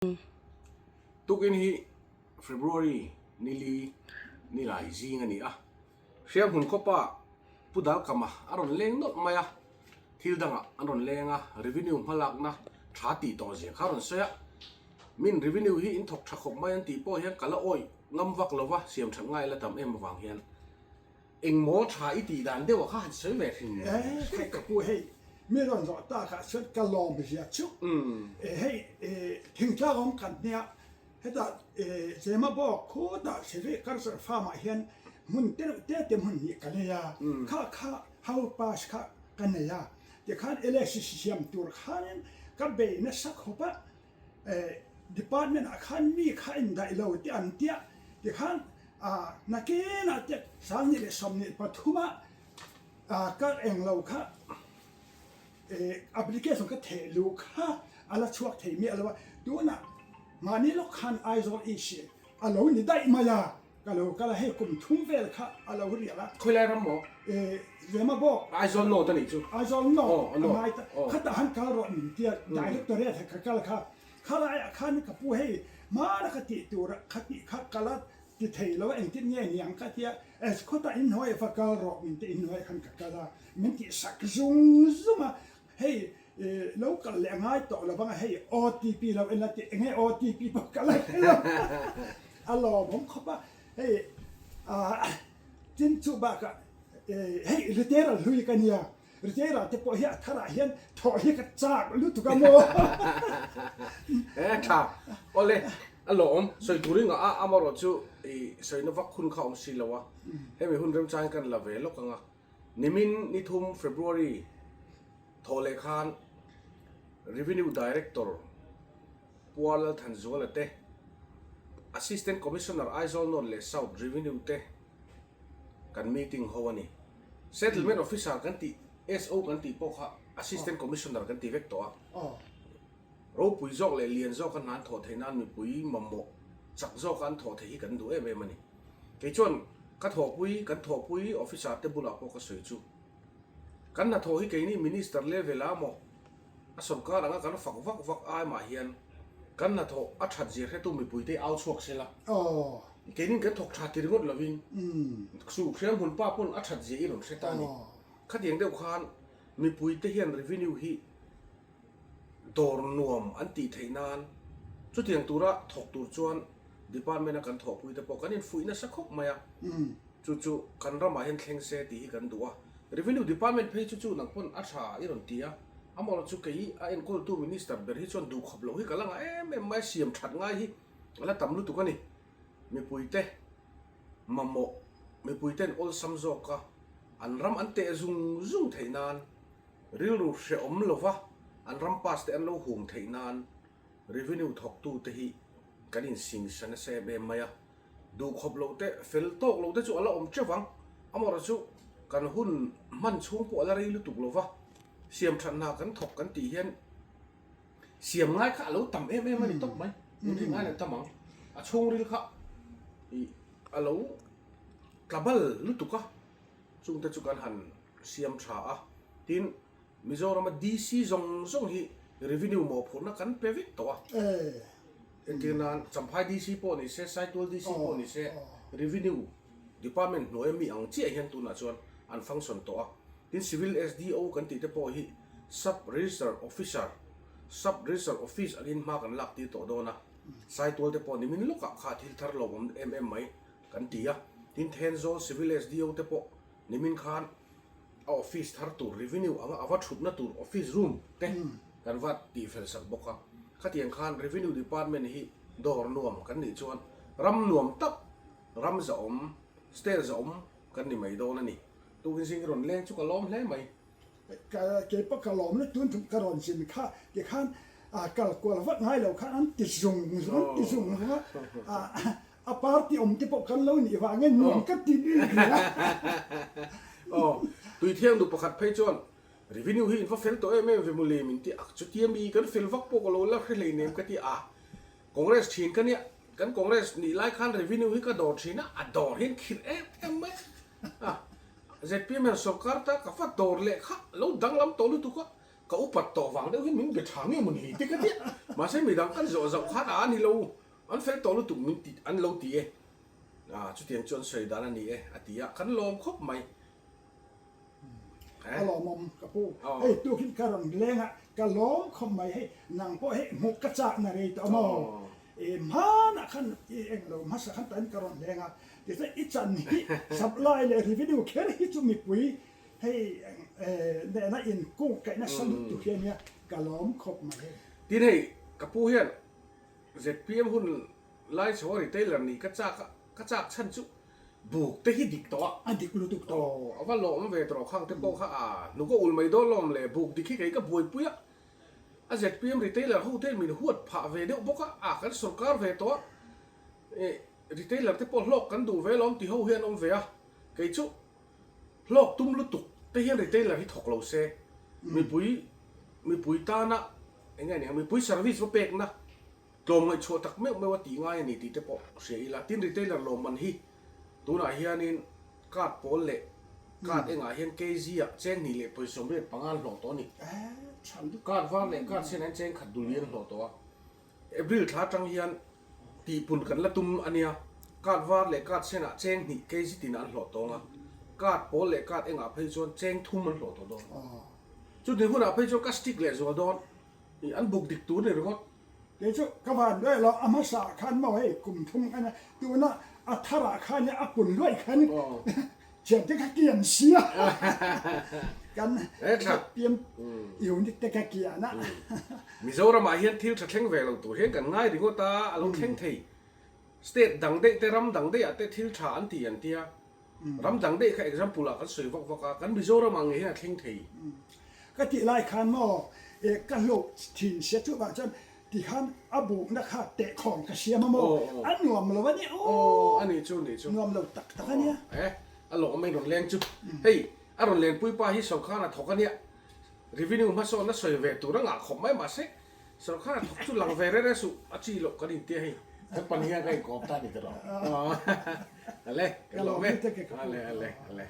Tukin hi February nili nilai zing a ni a, Hrianghmun khawpa Pu Dalkama a rawn leng nawlh mai a, thil dangah an rawn leng a, revenue hmalakna tha tih tawh zia kha a rawn sawi a, min revenue hi in thawk tha khawp mai an tih pawh hian ka la awih ngam vak lo va, siam that ngai la tam em avang hian. Engmaw tha i tih dan deuh a kha han sawi ve hrim hrim. Ka pu hei mi rawn zawh tak ah chuan ka lawm zia chu hei thingtlang awm kan hnia hetah Zema bawk khutah Sericulture farm ah hian hmun te reuh te te hmun hnih ka nei a kha kha house pass kha ka nei a tikhan LSC siam tur khanin ka bei nasa khawp a. Department ah khan mi kha indaih lo te an tia tikhan nakinah te 2013 ah ka englo kha application ka theh luh kha a la chhuak thei miah lo a, tunah mahni lawk khan Aizawl East a lo ni daih mai a. Ka lo kal a, hei kum thum vel kha a lo rial a. Khawilai ram maw? Eh, Zema bawk. Aizawl North a nih chu. Aizawl North a ngai ta. Khatah han kal rawh min tia, Directorate ah ka kal kha. Khalaiah khan ka pu hei hmana ka tih tur kha tih kha ka la ti thei lo a, engtin nge niang ka tia, eh khawtah inhnuaiah va kal rawh min ti inhnuaiah khan ka kal a, min tih sak zung zung a, hei Lo kal leh a ngai tawh lo vang a, hei OTP lo en la tih enge OTP pawh ka la hre lo a lawmawm khawp a, hei tin chu bakah hei retail hlui ka nia, retail te pawh hi a tharah hian thawh hi ka chak lutuk a maw. E tha awle a lawm sawi tur i ngah a amarawh chu i sawina vak hun kha awm si lo a, hemi hun remchang hi kan la ve lawk ang a. Nimin nithum February thawh leh khan Revenue Director Pua Lalthanzuala te, Assistant Commissioner Aizawl North leh South Revenue te kan meeting ho a ni. Settlement Officer kan tih SO kan tih pawh kha Assistant Commissioner kan ti vek tawh a. Ropui zawk leh lian zawka hna an thawh theih nan mipui mamawh chak zawka an thawh theih hi kan duh em em a ni. Kei chuan ka thawhpui, kan thawhpui officer te bulah pawh ka sawi chu. Kan hnathawh hi keini minister level ah maw a sorkar anga kan fak vak vak ai mah hian kan hnathawh a that zia hretu mipui te au chhuak sela. Keinin kan thawk tha ti ringawt lovin su hrianghmun pa pawn a that zia i rawn hre ta a ni. Khatiang deuh khan mipui te hian revenue hi dawr nuam an tih theih nan chutiang tura thawk tur chuan department a kan thawhpui te pawh kan infuih nasa khawp mai a, chu chu kan ramah hian thleng se tih hi kan duh a, revenue department phei chu chu nang pawn a tha i rawn ti a, amaherawh chu kei a enkawltu minister ber hi chuan duhkhawp loh hi ka la ngah em em mai a, siam that ngai hi a la tam lutuk a ni, mipuite mamawh mipuiten awlsam zawka an ram an teh zung zung theih nan. Rilru hrehawm lova an ram pass te an lo hum theih nan revenue thawktu te hi kan insingsa nasa em em mai a, duhkhawp loh te fel tawk loh te chu a la awm teuh ang, amaherawhchu chu kan hun hman chhung pawh a la rei lutuk lova, siam that hna kan thawk kan tih hian siam ngai kha a lo tam em em a ni tawp mai, inrin ngai lo tam ang, a chhungril kha ih a lo tla bal lutuk a, chungte chu kan han siam tha a, tin Mizorama DC zawng zawng hi revenue mawhphurhna kan pe vek tawh a, entir nan Champhai DC pawh ni se, Saitual DC pawh ni se revenue department hnuaia mi ang chiah hian tunah chuan an function tawh a, tin civil SDO kan tih te pawh hi sub register officer, sub register office angin hma kan lak tir tawh dawn a, Saitual te pawh nimin lawkah kha thil thar lo awm em em mai kan ti a, tin Thenzawl civil SDO te pawh Nimin khan a office thar tur revenue anga a va thutna tur office room te kan va tihfel sak bawk a. Khatiang khan revenue department hi dawr nuam kan nih chuan ram nuam tak, ram zahawm, state zahawm kan ni mai dawn a ni. Tukin zing i rawn leng chu ka lawm hle mai. Ka kei pawh ka lawm lutuk tun tum ka rawn zin kha tikhan kal kual vak ngai lo khan an ti zung zung an ti zung zung a. A party awm te pawh kan lo nih vang nge nuam ka ti bik rih a. Aw, Tuithiang nu pakhat phei chuan Revenue hi in va fel tawh em em ve mawle min ti a, chutia mi kan fel vak pawh ka lo la hre hleinem ka ti a, Congress thin ka nia, kan Congress nih lai khan Revenue hi ka dawr thin a, a dawr hian khirh em em mai a, zpm hian sorkar ta ka va dawr leh kha lo danglam tawh lutuk a. Ka upat tawh vang deuh hian min be tha nge maw ni te ka tia. Mahse midang kan zawh zauh khan a ni lo, an fel tawh lutuk min ti an lo ti e. Ah chutiang chu an sawi dan a ni e a ti a, kan lawm khawp mai. A lawmawm ka pu, hei tukin ka rawn leng a, ka lawm khawp mai hei nang pawh hei hmuh ka chak na rei tawh maw? I hmanah khan i eng lo hmasa khan tain ka rawn leng a, tichuan i chan hi supply leh revenue kher hi chu mipui hei nena inkung kaih nasa lutuk hi a nia, ka lawm khawp mai hei. Tin hei ka pu hian zpm hun lai chho a retailer nih ka chak a, ka chak chhan chu buk te hi dik tawh a. A dik lutuk tawh. Aw a va lawm ve tawh khang te pawh kha a hnuk a ul mai dawn lawm le buk dik hi kei ka buaipui a. A zpm retailer ho te min huat phah ve deuh bawk a, a kan sorkar ve tawh a, eh retailer te pawh hlawk kan duh ve lawm ti ho hian awm ve a, kei chu hlawk tum lutuk te hian retailer hi thawk lo se, mipui mipui tana eng nge nia mipui service va pekna tlawm ngaihchhuah tak meuh meuh a tih ngai a ni tih te pawh hria ila, tin retailer lawmman hi tunah hianin card pawl leh card engah hian kg ah cheng hnih leh pawisa 75 an hlawh tawh a ni. Card var leh card sen ah hian cheng khat dul hi an hlawh tawh a. April thla atang hian tihpun kan la tum a nia, card var leh card sen ah cheng hnih kg tinah an hlawh tawng a, card pawl leh card engah phei chuan cheng thum an hlawh tawh dawn. Chutih hunah phei chuan ka stick leh zual dawn, an buk dik tur ni ringawt. Kei chu ka van luai lo, a hmasa ah khan maw hei kum thum khan tuna a thar ah khan a pun luai khan thiam te kha kian sia kan pian unit te kha kian a. Mizoram ah hian thil tha thleng ve lo tur hian kan ngai ringawt a, a lo thleng thei. State dang daih te ram dang daih ah te thil tha an ti an tia. Ram dang daih kha example ah kan sawi vak vak a, kan Mizoram ah ngei hian a thleng thei. Ka tih lai khan maw ka hlawh thin sia chuvang chuan tikhan a bukna kha tehkhawm ka siam a maw a nuam lo a nia aw a nih chu nih chu nuam lo tak tak a nia. E a lawm mai rawn leng chu hei a rawn lenpui pa hi sorkar a thawk a nia revenue hmasawnna sawi ve tur a ngah khawp mai mahse Sorkar a thawk chu lang ve rere suh, a chi loh kan intia hei. Kan pan hian ka inkawm ta ni tawh. Ale, ka lawm e. Ale, ale, ale.